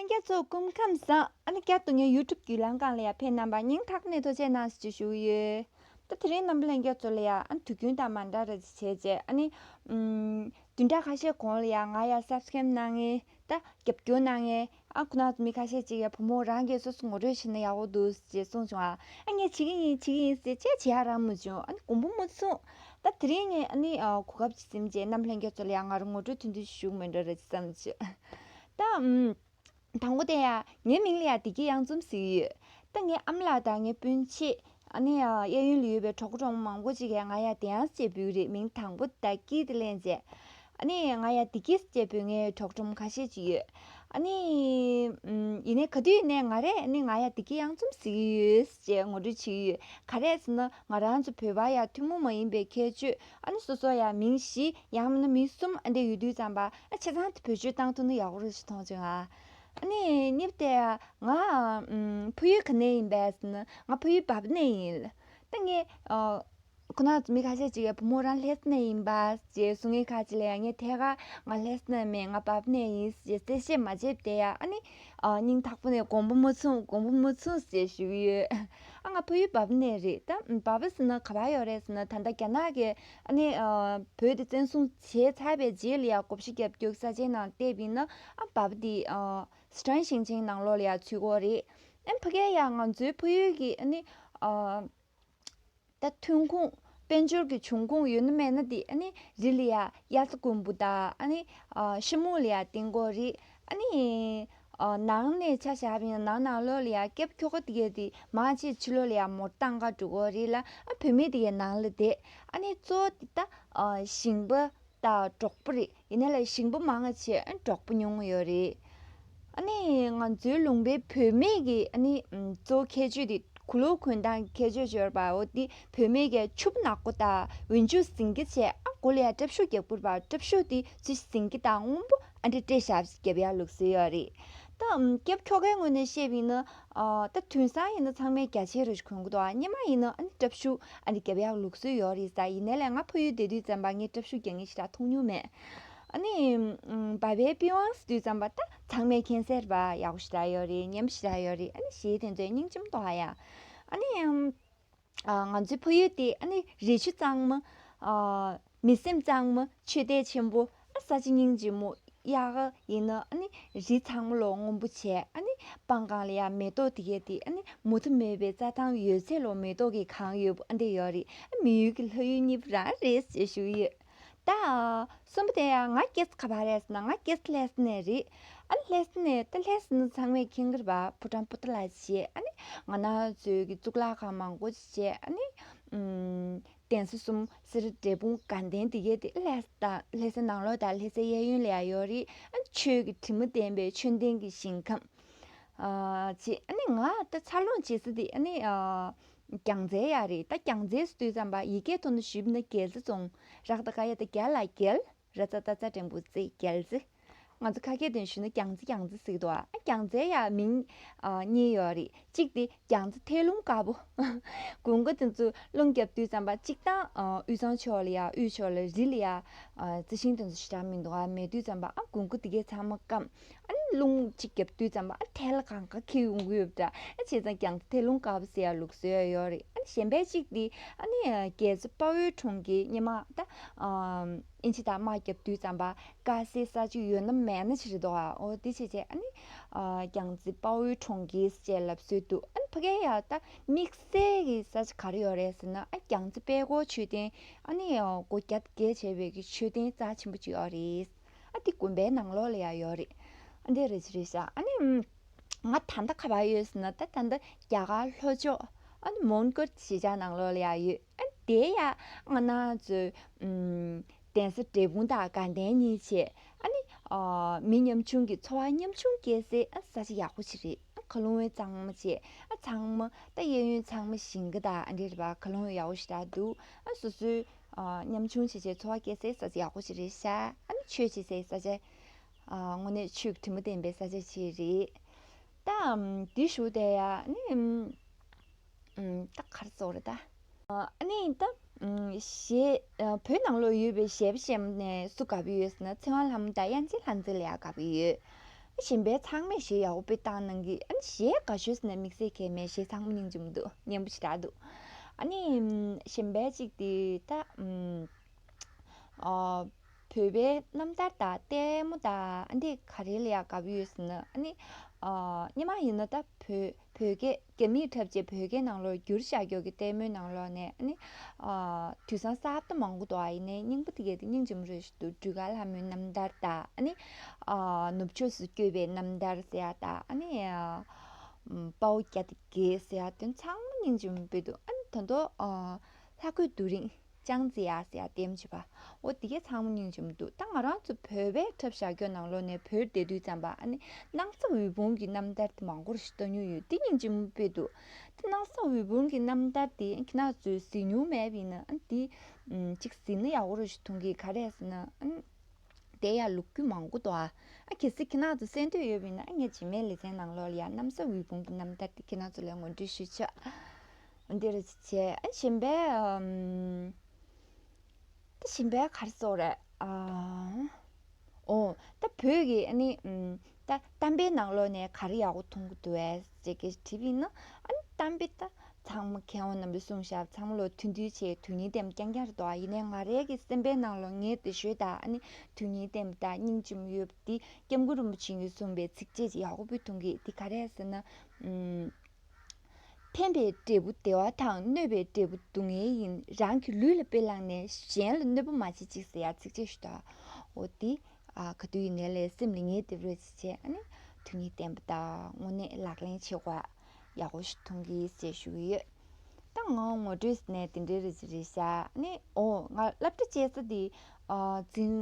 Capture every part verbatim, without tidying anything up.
ལྷན་རྒྱས་ཚོ་སྐུ་ཁམས་བཟང་། ཨ་ནི་བསྐྱར་དུ་ངའི་ཡུ་ཊུབ་བརྒྱུད་ལམ་སྒང་ལ་ཡ་ཕེབས་གནང་བར་སྙིང་ཐག་ནས་ཐུགས་རྗེ་གནང་ཞེས་ཞུ་གི་ཡོད། ད་དེ་རིང་རྣམ་པ་ལྷན་རྒྱས་ཚོ་ལ་ཡ་ཨ་ནི་དུས་རྒྱུན་དང་མ་འདྲ་ར་ཅིག་བྱས་རྗེས་ཨ་ནི་ཨམ། བདུན་ཕྲག་ཁ་ཤས་གོང་ལ་ཡ་ང་ཡ་སབ་སི་ཀེབ་གནང་མཁན། ད་རྒྱབ་སྐྱོར་གནང་མཁན། ཨ་ཁོ་ན་ཚོ་མི་ཁ་ཤས་ཅིག་ཡ་བུ་མོ་རང་གིས་སོ་སོ་ངོ་སྤྲོད་བྱས་ན་ཡག་པོ་འདུག་ཅེས་གསུངས་བྱུང་ཨ། ཨ་ངས་བྱེད་ཀྱི་ཡིན་བྱེད་ཀྱི་ཡིན་ཟེར་བྱས་བྱེད་ཡག་རག་མ་བྱུང་། ཨ་ནི་དགོངས་པ་མ་ཚོམས། ད་དེ་རིང་ངས་ཨ་ནི་ཨ་གོ་སྐབས་ཅིག་ཟིན་རྗེས་རྣམ་པ་ལྷན་རྒྱས་ཚོ་ལ་ཡང་ང་རང་ངོ་སྤྲོད་ཐུང་ཐུང་ཞིག་ཞུ་གི་མེད་འགྲོ་རེད་བསམ་བྱུང་། ད་ཨམ། དང་པོ་དེ་ཡ་ངའི་མིང་ལ་ཡ་བདེ་སྐྱིད་གཡང་འཛོམས་ཟེར་གྱི་ཡོད། ད་ངའི་ཨ་མ་ལགས་དང་ངའི་སྤུན་མཆེད། ཨ་ནི་ཨ་གཡས་གཡོན་ལ་ཡོད་པའི་གྲོགས་པོ་གྲོགས་མོ་མང་པོ་ཅིག་གིས་ང་ཡ་བདེ་གཡང་ཅེས་འབོད་ཀྱི་རེད། མིང་དང་པོ་ད་ཀི་དེ་ལེན་རྗེས། ཨ་ནི་ང་ཡ་བདེ་སྐྱིད་ཅེས་འབོད་མཁན་གྲོགས་གྲོགས་མོ་ཁ་ཤས་ཅིག་ཡོད། ཨ་ནི་ཨམ། ཡིན་ནའི་ག་དུས་ཡིན་ནའི་ང་རས་ཨ་ནི་ང་ཡ་བདེ་སྐྱིད་གཡང་འཛོམས་ཟེར་གྱི་ཡོད་ཅེས་ངོ་སྤྲོད་བྱེད་ཀྱི་ཡོད། ག་རེ་ཟེར་ན་ང་རང་ཚོ་བོད་པ་ཡ་ཐུན་མོང་མ་ཡིན་པའི་ཁྱད་ཆོས་ཨ་ནི་སོ་སོ་ཡ་མིང་བཞི་ཡང་མིན་ན་མིང་གསུམ་ཨ་འདྲ་ཡོད་དུས་ཙམ་པ་ཨ་ཆ་ཚང་དེ་བེད་སྤྱོད་བཏང་ཐུབ་ན་ཡག་པོ་རེད་ཅེས་མཐོང་བྱུང་ཨ། ཨ་ནི་གཉིས་པ་དེ་ང་ཨམ། ཕ་ཡུལ་ག་ནས་ཡིན་པས་ཟེར་ན་ང་ཕ་ཡུལ་བར་པ་ནས་ཡིན། ད་ངས་ཨ། ཁོ་ན་མི་ཁ་ཤས་ཅིག་གིས་བུ་མོ་རང་ལྷ་ས་ནས་ཡིན་པ་ཅེས་གསུང་མཁན་ཁ་ཅིག་ལ་ཡང་ངས་ཐད་ཀར་ང་ལྷ་ས་ནས་མིན་ང་བར་པ་ནས་ཡིན་ཅེས་གསལ་བཤད་མ་བྱས་པ་དེ་ཡང་ཨ་ནི་ཨ། སྙིང་ཐག་པ་ནས་དགོངས་པ་མ་ཚོམས་དགོངས་པ་མ་ཚོམས་ཅེས་ཞུ་གི་ཡོད། ཨ་ང་ཕ་ཡུལ་བར་པ་ནས་རེད། ད་བར་པ་ཟེར་ན་ག་པར་ཡོད་རེད་ཟེར་ན་ད་ལྟ་རྒྱ་ནག་གིས་ཨ་ནི་ཨ། བོད་དེ་བཙན་བཟུང་བྱས་ཚར་བའི་རྗེས་ལ་ཡང་བགོ་བཤའ་རྒྱབ་རྒྱུ་ས་ཆའི་ནང་བལྟས་པ་ཡིན་ན་ཨ་བར་པ་དེ་ཨ། སི་ཁྲོན་ཞིང་ཆེན་ནང་ལོགས་ལ་ཡང་ཚུད་ཀྱི་ཡོད་རེད། ཨ་ཕ་གིར་ཡང་ང་ཚོའི་ཕ་ཡུལ་གྱི་ཨ་ནི་ཨ། ད་ཐོན་ཁུངས་དཔལ་འབྱོར་གྱི་འབྱུང་ཁུངས་ཡོད་ན་མེད་ན་དེ་ཨ་ནི་རི་ལ་ཡ་དབྱར་རྩྭ་དགུན་འབུ་དང་ཨ་ནི་ཨ། ཤིང་མོ་ལ་ཡ་བརྟེན་གྱི་ཡོད་རེད། ཨ་ནི་ཨ། ནང་ནས་ཆ་བཞག་པ་ཡིན་ན་ནང་ནང་ལོགས་ལ་ཡ་སྐྱབས་ཁྱོ་ག་དེ་གས་དེ་མར་ཕྱིར་ཕྱི་ལོགས་ལ་ཡ་མོ་ཊ་བཏང་ག་འགྲོ་གི་ཡོད་རེད་ལ། ཨ་བུད་མེད་དེ་གས་ནང་ལ་བསྡད། ཨ་ནི་གཙོ་བོ་དེ་ད་ཨ། ཞིང་པ་དང་འབྲོག་པ་རེད། ཡིན་ནའི་ལ་ཞིང་པ་མང་ང་ཆེ་ཨ་འབྲོག་པ་ཉུང་ང་ཡོད་རེད། ཨ་ནི་ང་ཚོའི་ལུང་པའི་བུད་མེད་ཀྱི་ཨ་ནི་ཨམ། གཙོ་བོ་ཁྱད་ཆོས་དེ་གུ་ལུ་གོན་སྟངས་ཁྱད་ཆོས་ཅིག་ཡོད་རེད་པ། འོ་དེ་བུད་མེད་ཀྱིས་ཕྱུ་པ་ནག་པོ་དང་འོན་ཆུ་ཟིང་སྐྱ་བྱས། ཨ་མགོ་ལ་ཡ་སྐྲ་ཕྱུགས་རྒྱག་གི་ཡོད་རེད་པ། སྐྲ་ཕྱུགས་དེ་ཚོས་ཟིང་སྐྱ་དང་སྔོན་པོ་ཨ་འདྲ་སྤྲས་བཞག་རྒྱབ་ཡག་ལུགས་སྲོལ་ཡོད་རེད། ད་ཨམ། སྐྱབས་ཁྱོ་གའི་ངོས་ནས་བཤད་པ་ཡིན་ན། ཨ་ད་དེང་སང་ཡིན་ན་ཚང་མས་རྒྱ་ཆས་རེ་ཞིག་གོན་གྱི་འདུག་ཨ། སྔོན་མ་ཡིན་ན་ཨ་ནི་སྐྲ་ཕྱུགས་ཨ་ནི་རྒྱབ་ཡག་ལུགས་སྲོལ་ཡོད་རེད་ཟེར། ཡིན་ནའི་ལ་ང་ཕ་ཡུལ་བསྡད་དུས་ཙམ་པ་ངས་སྐྲ་ཕྱུགས་རྒྱག་མཁན་ཞེ་དྲག་མཐོང་མྱོང་མེད། ཨ་ནི་ཨམ། བར་པའི་པི་ཝང་ཟེར་དུས་ཙམ་པ་ད་ཚང་མས་མཁྱེན་གསལ་རེད་པ། ཡག་པོ་ཞེ་དྲག་ཡོད་རེད། སྙན་པོ་ཞེ་དྲག་ཡོད་རེད། ཨ་ནི་གཞས་དེ་ཚོ་སྙིང་རྗེ་མོ་འདུག་ཨ་ཡ། ཨ་ནི་ཨམ། ཨ་ང་ཚོའི་ཕ་ཡུལ་དེ་ཨ་ནི་རི་ཆུ་གཙང་མ། ཨ་མི་སེམས་གཙང་མ། ཆོས་དད་ཆེན་པོ། ཨ་ས་ཆ་སྙིང་རྗེ་མོ། དབྱར་ཁ་ཡིན་ན་ཨ་ནི་རི་ཚང་མ་ལོ་སྔོན་པོ་བྱས། ཨ་ནི་སྤང་སྒང་ལ་ཡ་མེ་ཏོག་དེ་གས་དེ་ཨ་ནི་མུ་མཐུད་མེད་པའི་རྩྭ་ཐང་ཡོད་ཚད་ལོ་མེ་ཏོག་གིས་གང་ཡོད་པོ་ཨ་འདྲ་ཡོད་རེད། ཨ་མི་ཡུལ་གྱི་ལྷ་ཡུལ་གཉིས་པོ་རང་རེད་ཅེས་ཞུ་གི་ཡོད། ད་གསུམ་པ་དེ་ཡང་ང་སྐྱེས་ས་ག་པར་རེད་ཟེར་ན་ང་སྐྱེས་ས་ལྷ་ས་ནས་རེད། ཨ་ལྷ་ས་ནས་ད་ལྷ་ས་ནི་ཚང་མས་མཁྱེན་གྱི་རེད་པ། ཕོ་བྲང་པོ་ཏ་ལ་བྱས། ཨ་ནི་ང་རང་ཚོའི་གི་གཙུག་ལག་ཁང་མང་པོ་བྱས། ཨ་ནི་ཨམ། གདན་ས་གསུམ་སེ་ར་འབྲས་སྤུངས་དགའ་ལྡན་དེ་གས་དེ་ལྷ་ས་དང་ལྷ་སའི་ནང་ལོགས་དང་ལྷ་སའི་གཡས་གཡོན་ལ་ཡང་ཡོད་རེད། ཨ་ནི་ཆོས་ཀྱི་དྲི་མ་ལྡན་པའི་ཆོས་ལྡན་གྱི་ཞིང་ཁམས། ཨ་ཅེ་ཨ་ནི་ང་ད་འཚར་ལོངས་བྱེད་ས་དེ་ཨ་ནི་ཨ་རྒྱལ་རྩེ་ཡ་རེད། ད་རྒྱལ་རྩེ་ཟེར་དུས་ཙམ་པ་ཡི་གེའི་ཐོག་ནས་ཞུས་པ་ན་རྒྱལ་རྩེ་རྫོང་། ར་ད་ག་ཡ་ད་རྒྱ་ལ་རྒྱལ། ར་ཙ་ཏ་ཙ་འགྲེང་བུ་རྩེ་རྒྱལ་རྩེ། ང་ཚོ་ཁ་སྐད་དོན་ཞུས་ན་རྒྱལ་རྩེ་རྒྱལ་རྩེ་ཟེར་གྱི་འདུག་ཨ་རྒྱལ་རྩེ་ཡ་མིང་ཨ་གཉིས་ཡོད་རེད། གཅིག་དེ་རྒྱལ་རྩེ་ཐལ་རླུང་དཀར་པོ། དགུན་ཁ་དེ་ཚོ་རླུང་རྒྱབ་དུས་ཙམ་པ་གཅིག་དང་ཨ་དབུས་གཙང་ཕྱོགས་ལ་ཡ་དབུས་ཕྱོགས་ལ་རི་ལ་ཡ་ཨ་རྩི་ཤིང་དེ་ཚོ་ཞེ་དྲག་མི་འདུག་ཨ་མེད་དུས་ཙམ་པ་ཨ་དགུན་ཁ་དེ་གའི་ཚང་མ་སྐམ། ཨ་ནི་རླུང་གཅིག་རྒྱབ་དུས་ཙམ་པ་ཨ་ཐལ་གང་ག་འཁྱིལ་ཡོང་གི་ཡོད་པ་འདྲ། ཨ་བྱས་ཙང་རྒྱལ་རྩེ་ཐལ་རླུང་དཀར་པོ་ཟེར་ཡ་ལུགས་སྲོལ་ཡོད་རེད། ཨ་ནི་གཞན་པའི་གཅིག་དེ་ཨ་ནི་རྒྱལ་རྩེ་དཔའ་བོའི་གྲོང་ཁྱེར་སྔོན་མ་ད་ཨ་ཨིན་ཇི་དང་དམག་རྒྱབ་དུས་ཙམ་པ་དཀའ་སའི་ས་ཆ་ཡོད་ན་མེད་ན་ཅིག་རེད་འདུག་ཨ། འོ་དེ་བྱས་བྱས་ཨ་ནི་ཨ་རྒྱལ་རྩེ་དཔའ་བོའི་གྲོང་ཁྱེར་ཅེས་ལབ་སྲོལ་འདུག་ཨ་ནི་ཕ་གིར་ཡ་ད་དམིགས་བསལ་གྱི་ས་ཆ་ག་རེ་ཡོད་རེད་ཟེར་ན་ཨ་རྒྱལ་རྩེ་དཔལ་སྒོར་མཆོད་རྟེན། ཨ་ནི་ཨ་སྒོ་བརྒྱད་བརྒྱད་བྱས་པའི་གི་མཆོད་རྟེན་རྩ་ཆེན་པོ་ཅིག་ཡོད་རེད། ཨ་དེ་དགོན་པའི་ནང་ལོགས་ལ་ཡ་ཡོད་རེད། ཨ་འདི་རེད་ཅི་རེད་ཤག་ཨ་ནི་ང་ད་ལྟ་ག་པར་ཡོད་ཟེར་ན་ད་ད་ལྟ་རྒྱ་གར་ལྷོ་ཕྱོགས་ཨ་ནི་མོན་གྷོ་གཞིས་ཆགས་ནང་ལོགས་ལ་ཡ་ཡོད། ཨ་དེ་ཡ་ང་རང་ཚོའི་ཨམ། གདན་ས་འབྲས་སྤུངས་དང་དགའ་ལྡན་གཉིས་བྱས། ཨ་ནི་ཨ་མི་ཉམ་ཆུང་གི་འཚོ་བ་ཉམ་ཆུང་སྐྱེལ་སའི་ཨ་ས་ཆ་ཡག་པོ་ཞིག་རེད། ཨ་མཁའ་རླུང་འོད་གཙང་མ་བྱས། ཨ་ཚང་མ་ད་གཡས་གཡོན་ཚང་མ་ཞིང་ཁ་དང་ཨ་འདྲ་རེད་པ། མཁའ་རླུང་འོད་ཡག་པོ་ཞེ་དྲག་འདུག་ཨ་སོ་སོའི་ཨ་ཉམ་ཆུང་བྱས་བྱས་འཚོ་བ་སྐྱེལ་སའི་ས་ཆ་ཡག་པོ་ཞིག་རེད་ཤག་ཨ་ནི་ཆོས་བྱེད་སའི་ས་ཆ། ཨ་དངོས་གནས་ཆོས་ཀྱི་དྲི་མ་ལྡན་པའི་ས་ཆ་ཞིག་རེད། ད་ཨམ་དེའི་གཞུག་དེ་ཡ་ཨ་ནི་ཨམ་ཨམ་ད་ག་རེ་ཟེར་དགོས་རེད་ད། ཨ་ནི་ད་ཨམ་གཞས་ཨ་བོད་ནང་ལོགས་ཡོད་པའི་གཞས་པ་གཞན་པ་ནས་སུ་དགའ་པོ་ཡོད་ཟེར་ན་ཚེ་དབང་ལྷ་མོ་དང་དབྱངས་ཅན་ལྷ་མཛེས་ལ་ཡ་དགའ་པོ་ཡོད། གཞན་པའི་ཚང་མས་གཞས་ཡག་པོ་དཔེ་བཏང་གནང་གི། ཨ་ནི་གཞས་དགའ་ཤོས་ཟེར་ན་དམིགས་བསལ་གང་མེད། གཞས་ཚང་མ་སྙིང་རྗེ་མོ་འདུག་སྙན་པོ་ཞེ་དྲག་འདུག་ཨ་ནི་གཞན་པའི་གཅིག་དེ་ད་ཨ་བོད་པའི་རྣམ་ཐར་དང་ལྟད་མོ་དང་ཨ་འདི་ག་རེ་ལ་ཡག་དགའ་པོ་ཡོད་ཟེར་ན། ཨ་ནི་ཨ་སྔོན་མ་ཡིན་ན་ད་བོད་བོད་སྐད་རྒྱ་མིས་འཁྲབ་བྱས་བོད་སྐད་ནང་ལོགས་བསྒྱུར་བཞག་རྒྱུ་གི་ལྟད་མོའི་ནང་ལོགས་ནས། ཨ་ནི་ཨ་དུས་སང་གསར་པ་མང་པོ་འདུག་ཨ་ཡིན་ནའི་སྙིང་པོ་དེ་གས་དེ་སྙིང་རྗེ་མོ་རེད་ཞུ་འདུག་སྒྲོལ་དཀར་ལྷ་མོའི་རྣམ་ཐར་དང་། ཨ་ནི་ཨ་ནུབ་ཕྱོགས་སུ་བསྐྱོད་པའི་རྣམ་ཐར་ཟེར་ཡ་དང་། ཨ་ནི་ཨ་དཔའ་བོ་བརྒྱ་དང་བརྒྱད་ཟེར་ཡ་དེ་ཚང་མ་སྙིང་རྗེ་མོ་དཔེ་འདུག་ཨ་ནི་ད་དུང་ཨ་ལྷ་རྒོད་རྡོ་རིང་ཅང་ཙེ་ཡ་ཟེར་ཡ་ལྟད་མོ་བྱེད་པ། འོ་དེ་གས་ཚང་མ་སྙིང་རྗེ་མོ་འདུག་ད་ང་རང་ཚོ་བོད་པའི་འཁྲབ་བཞག་རྒྱུ་ནང་ལོགས་ནས་བོད་བསྡད་དུས་ཙམ་པ། ཨ་ནི་སྣང་ས་འོད་འབུམ་གྱི་རྣམ་ཐར་དེ་མང་པོ་ཞིག་ལྟ་མྱོང་ཡོད། དེ་སྙིང་རྗེ་མོ་དཔེ་འདུག་དེ་སྣང་ས་འོད་འབུམ་གྱི་རྣམ་ཐར་དེ་ཁྱེད་རང་ཚོས་གཟིགས་མྱོང་མེད་པ་ཡིན་ན། ཨ་ནི་དེ་ཨམ་གཅིག་གཟིགས་ན་ཡག་པོ་རེད་ཞུ་མཐོང་གི། ག་རེ་ཟེར་ན། ཨ་ནི་དེ་ཡ་ལོ་རྒྱུས་མང་པོ་འདུག་ཨ། ཨ་གལ་སྲིད་ཁྱེད་རང་ཚོ་གསན་འདོད་ཡོད་པ་ཡིན་ན། ཨ་ངས་རྗེས་མའི་ལེ་ཚན་ནང་ལོགས་ལ་ཡ་སྣང་ས་འོད་འབུམ་གྱི་རྣམ་ཐར་དེ་ཁྱེད་རང་ཚོ་ལ་ངོ་སྤྲོད་ཞུ་ཆོག་འདི་རུ་བྱས། ཨ་གཞན་པའི་ཨམ། ད་གཞན་པའི་ག་རེ་ཟེར་དགོས་རེད། ཨ་འོ་ད་བོད་ཀྱི་ཨ་ནི་ཨམ་ད་གཏམ་དཔེའི་ནང་ལོགས་ནས་ག་རེ་ཡག་པོ་མཐོང་གི་འདུག་གས་ཅེས་ཀྱི་དྲིས་པ་ཡིན་ན། ཨ་ནི་གཏམ་དཔེ་ད་ཚང་མ་མཁས་དབང་རྣམ་པས་གསུངས་བཞག་ཚང་མ་ལོ་མཐུན་སྒྲིལ་བྱས་དོན་སྙིང་ལྡན་པ་རྐྱང་རྐྱང་རེད་འདུག་ཨ་ཡིན་ནའི་ང་རའི་གི་སེམས་པའི་ནང་ལོགས་ངའི་དེ་ཤོད་ད། ཨ་ནི་དོན་སྙིང་ལྡན་པ་དང་སྙིང་རྗེ་མོ་ཡོད་པ་དེ་སྐྱབས་མགོན་རིན་པོ་ཆེ་གིས་གསུངས་པའི་ཚིགས་བཅད་ཅིག་ཡག་པོ་དཔེ་མཐོང་གི། དེ་ག་རེ་ཟེར་ན། ཨམ། ཕན་པའི་འབྲས་བུ་བདེ་བ་དང་། གནོད་པའི་འབྲས་བུ་སྡུག་བསྔལ་ཡིན། རང་གི་ལུས་ལ་དཔེ་བླངས་ནས། གཞན་ལ་གནོད་པ་མ་བྱེད་ཅིག་ཟེར་ཡ་ཚིགས་བཅད་ཞིག་འདུག་འོ་དེ་ཨ་ག་དུས་ཡིན་ནའི་ལས་སེམས་ལ་ངེས་དེ་རེད་ཅེས་བྱས། ཨ་ནི་དོན་སྙིང་ལྡན་པ་དང་དངོས་གནས་ལག་ལེན་བྱེད་དགོས་ཡག་པོ་ཞིག་མཐོང་གི་ཟེར་ཞུ་གི་ཡོད། ད་ང་ངོ་སྤྲོད་ནས་དེ་འདྲའི་རེ་ཅིག་རེད་ཤག་ཨ་ནི་འོ་ང་སློབ་གྲྭ་བཅད་ས་དེ་ཨ་འཛིན་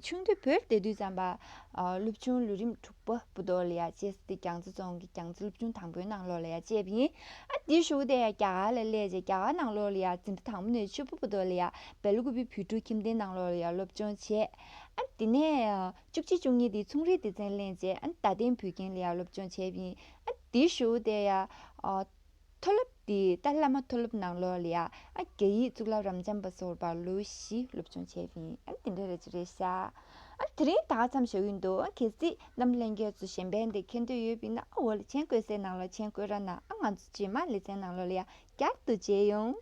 ཆུང་དུས་བོད་བསྡད་དུས་ཙམ་པ། ཨ་སློབ་ཆུང་ལོ་རིམ་དྲུག་པ་བར་དུ་ལ་ཡ་བཅད་ས་དེ་རྒྱལ་རྩེ་རྫོང་གི་རྒྱལ་རྩེ་སློབ་ཆུང་དང་པོའི་ནང་ལོགས་ལ་ཡ་བཅད་པ་ཡིན། ཨ་དེའི་གཞུག་དེ་ཡ་རྒྱ་གར་ལ་སླེབས་རྗེས་རྒྱ་གར་ནང་ལོགས་ལ་ཡ་འཛིན་གྲྭ་དང་པོ་ནས་བཅུ་པ་བར་དུ་ལ་ཡ་སྦེལ་ཀོབ་བོད་ཕྲུག་ཁྱིམ་སྡེའི་ནང་ལོགས་ལ་ཡ་སློབ་སྦྱོང་བྱས། ཨ་དེ་ནས་ཨ་བཅུ་གཅིག་བཅུ་གཉིས་དེ་ཚོང་རིག་སྡེ་ཚན་སླེབས་རྗེས་ཨ་རྡ་སྟེང་བོད་ཁྱིམ་ལ་ཡ་སློབ་སྦྱོང་བྱས་པ་ཡིན། ཨ་དེའི་གཞུག་དེ་ཡ་ཨ་མཐོ་སློབ་དེ་ད་བླ་མ་མཐོ་སློབ་ནང་ལོགས་ལ་ཡ་ཨ་རྒྱ་ཡིག་གཙུག་ལག་རབ་འབྱམས་པ་ཟེར་བ་ལོ་བཞི་སློབ་སྦྱོང་བྱས་པ་ཡིན། ཨ་དེ་འདྲ་རེ་ཅིག་རེད་ཤག་ཨ་དེ་རིང་ད་ག་ཙམ་བཞག་གི་འདུག་ཨ་གལ་སྲིད་རྣམ་ལྷན་རྒྱས་ཚོ་གཞན་ཕན་དེ་མཁྱེན་འདོད་ཡོད་པ་ཡིན་ན། ཨ་འོག་ལ་མཆན་བཀོད་སའི་ནང་ལ་མཆན་བཀོད་རོགས་གནང་། ཨ་ང་ཚོ་རྗེས་མ་ལེ་ཚན་ནང་ལོགས་ལ་ཡ་བསྐྱར་དུ་མཇལ་ཡོང་།